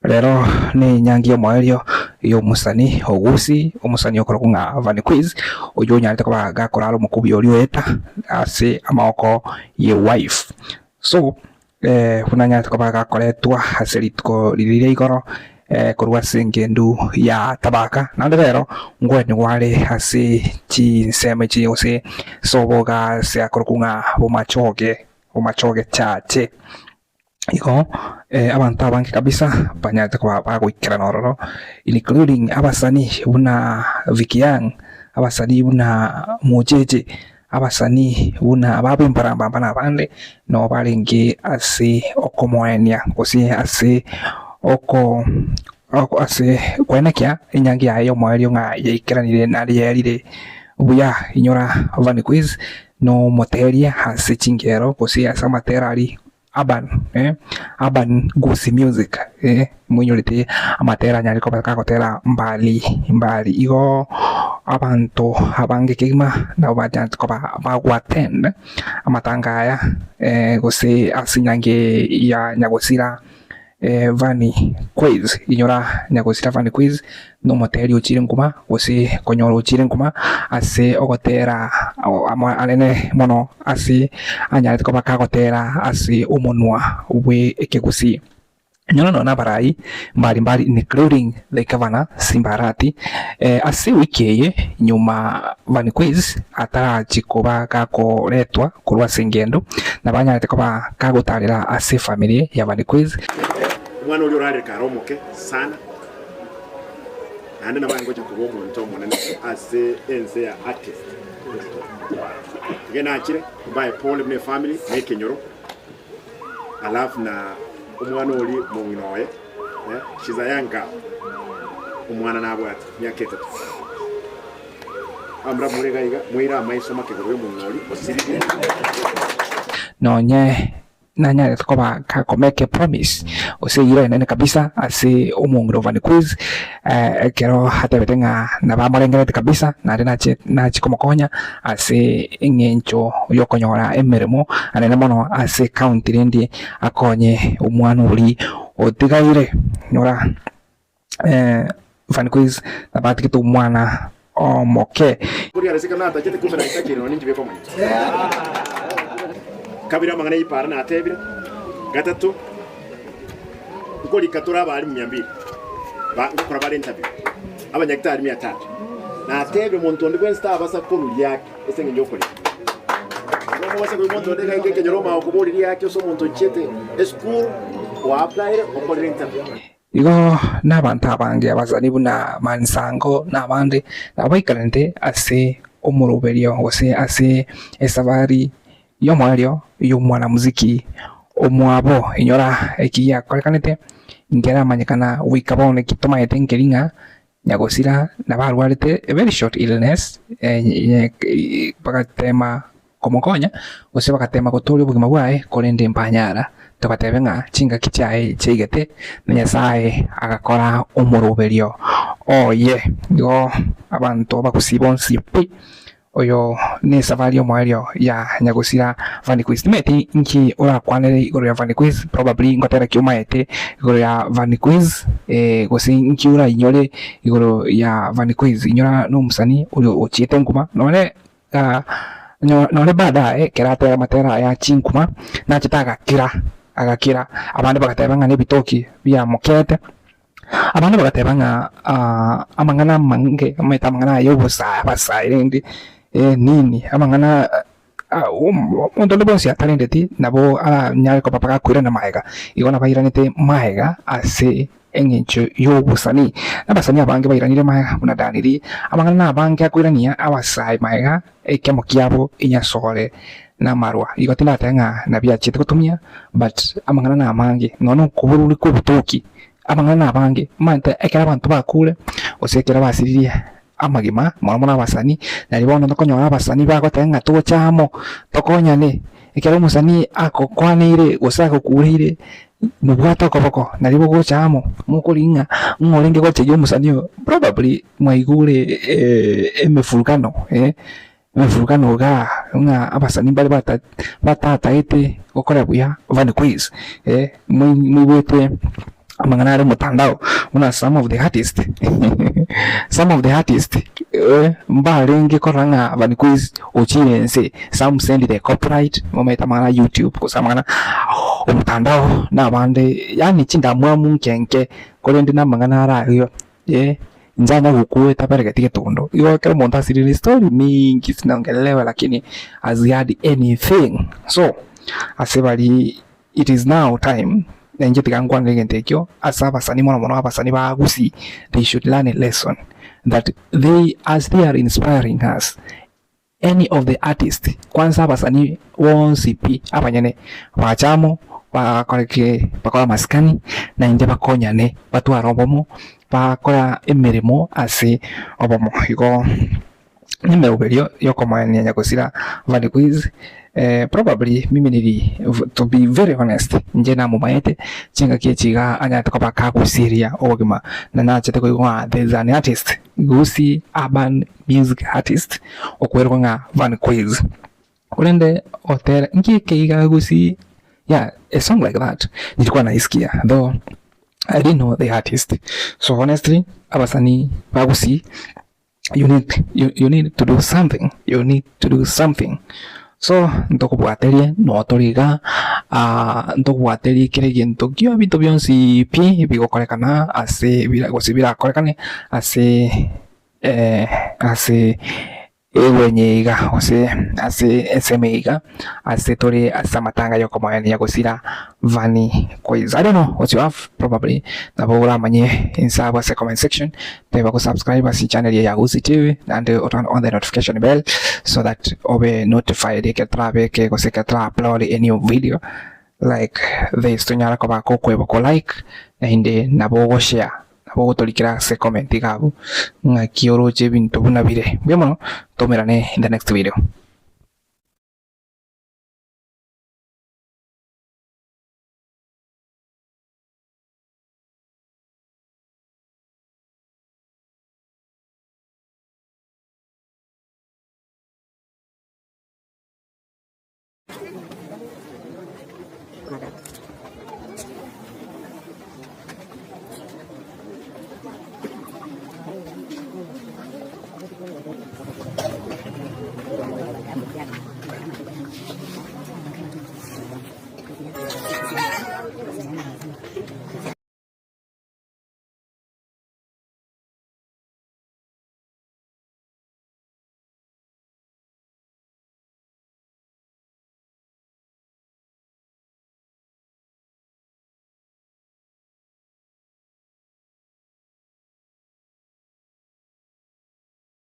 Rero nenyangi y'omoerio y'omosani o Gusii, omosani okorokwa ng'a Vanny Quiz, oyio onyarete koba gakorara omokubi oria oeta ase amaboko ye wife. So buna anyarete koba gakoretwa ase rituko riria ria igoro korwa ase engendu ya Tabaka. Naende rero ngwenigwa are ase chinsemo echi gose ase oboga ase akorokwa ng'a Bomachoge, Bomachoge Church. Igo abanto abange kabisa banyarete koba bagoikerana ororo including abasani buna Vicky Young, abasani buna Mocheche, abasani buna Babu Mbarambamba na abande nabo barenge ase okomoenia gose ase oko ase koenekia enyangi yaye y'omoerio ng'a yaikeranire naende yaerire buya. Inyora Vanny Quiz nomoteria ase chingero gose ase amatera aria Urban eh, urban gusii music eh, moinyorete amatera anyare koba kagotera mbali mbali. Igo abanto abange kegima nabo banyarete koba bago attend amatanga aya gose ase enyangi ya nyagosira. Vanny Quiz, inyora nyagosira Vanny Quiz nomoteri ochire nkuma gose konyora ochire nkuma ase ogotera anene mono ase anyarete koba kagotera ase omonwa bwe ekegusii. Inyora nonya na abarai mbari mbari including the governor Simba Arati ase ewiki eye nyuma Vanny Quiz atarachi koba gakoretwa korwa ase engendo, nabo anyarete koba kagotaarera ase efamiri ya Van Quiz. Omwana oria orarire kare omoke sana, naende nabo aye ngocha koba omonto omonene ase ense ya artist. Iga nachire mbae pole buna efamily na ekenyoro, alafu na omwana oria mong'ina oye eh, she's a young girl, omwana nabwate miaka etato. Abamura more iga iga, moire amaiso make igoro y'omong'ina oria osiririe. Nonye nanyarete koba gakomake a promise gose eira enene kabisa ase omong'ina o Van Quiz ekero atebete ng'a nabo amorengerete kabisa naende nache nachie komokonya ase eng'encho yokonyora emeremo anene mono ase ecounty rende akonye omwana oria otigaire. Nyora. Van Quiz nabo atigete omwana omoke. Koria arese ekero natachete kumbe naitacheire nonya ninche bikomanya. Kabere amang'ana y'ipara natebire. Gatato, nkorika tore abalimu mia mbili ba ngokora bare interview, abanyagitari mia tatu. Natebire monto onde bwensi tabasa korwa riaki ase eng'encho y'okorika. Igo omobasa koigwa omonto onde gaika ekenyoro omanye okoboria riaki ase omonto ochiete esukuru, oapplyire, okorire interview. Igo nabanto abange abasani buna Mansango na abande nabo baikaranete ase omoroberio gose ase esabari y'omoerio y'omwanamuziki omwabo. Inyora eki giakorekanete nkeramanyekana goika bono eki tomaete nkeri ng'a nyagosira nabo arwarete a very short illness bagatema komokonya, gose bagatema gotooria obogima bwaye, korende mbanyara. Togatebe ng'a chingaki chiaye chiaigete, na Nyasae agakora omoroberio oye. Igo abanto bagusii bonsi pi, oyo nesafari y'omoerio ya nyagosira Vanny Quiz. Timanyeti nki orakwanere igoro ya Vanny Quiz, probably ngotera ki omaete igoro ya Vanny Quiz, gose nki orainyore igoro ya Vanny Quiz. Inyora nomosani oria ochiete nkuma, nonye Nonye baadaye ekero atera amatera aya chinkuma, nachete agakira, agakira, abande bagateba ng'a nebitoki biamokete, abande bagateba ng'a amang'ana amange omanyete amang'ana aya ya obosae abasae rende nini, amang'ana omonto onde bwensi atarendeti nabo aranyare koba mpaka akoirana magega, igo nabo airanete magega ase. Engencho y'obosani. Nabasani abange bairanire magega buna Daniri, amang'ana nabange akoirania abasae magega ekiamo kiabo enyasore namarwa. Igo tindateba ng'a nabiachete gotumia but amang'ana namange nonya nokoborori kw'obotoki amang'ana nabange omanyete ekero abanto bakure gose ekero basiririe amagima mono mono abasani nari bono tokonyora abasani bagoteba ng'a toche amo tokonyane ekero omosani agokwaneire gose agokureire Mobwate okoboko, nario bogocha amo, mokorigia ng'a ng'o orenge gochegia omosani oyo, probably mwaigure emefurukano eh, emefurukano igaa ng'a abasani mbare bata batatagete gokora buya Van Quiz eh, moi moigwete. Amang'ana are omotandao buna some of the artist some of the artist eh, mbarenge korora ng'a Van Quiz ochire ense, some send the copyright, omanyete amang'ana a YouTube gose amang'ana omotandao na abande yaani chindamwamu nke nke korende na amang'ana are ayio eh, inche anya gokwa etaberegeti getondo. Igo ekero omonto asirire story mingi zinaongelelewa lakini haziadd anything so ase baria. It is now time na inche tiga nkwanere egento ekio ase abasani mono mono abasani ba Gusii they should learn a lesson that they as they are inspiring us any of the artist kwanza abasani bonsi pi abanyene bache amo bakore ki bakore amasikani naende bakonyane batware obomo bakora emeremo ase obomo igo. Nemeroberio yokomoenia nyagosira Vanny Quiz eh, probably mimi niri to be very honest inche namomaete chingaki echi iga anyarete koba kagusiria obogima na nachete koigwa ng'a there is an artist Gusii urban music artist okwerwa ng'a Vanny Quiz korende otera nki eke iga Gusii yeah a song like that nilikuwa naisikia though I didn't know the artist so honestly abasanii ba Gusii you need you, you need to do something you need to do something so ntokobwaterie notore iga ah, ntokobwaterie kera egento kio ebinto bionsi pi bigokorekana ase bira gose birakorekane ase eh, ase egwenye iga gose ase ensemo iga ase tore ase amatanga yokomoenia gosira Vanny Quiz. I don't know what you have probably nabo oramanye inse abwo ase comment section teba go subscribe ase channel eye ya Gusii TV naende o turn on the notification bell so that obe notified ekero torabeke gose ekero tora upload a new video like this tonyara koba kokweba ko like naende nabo ogo share nabo ogotorikera ase comment iga abwo ng'aki oroche ebinto buna bire. Mbuya mono toumerane in the next video.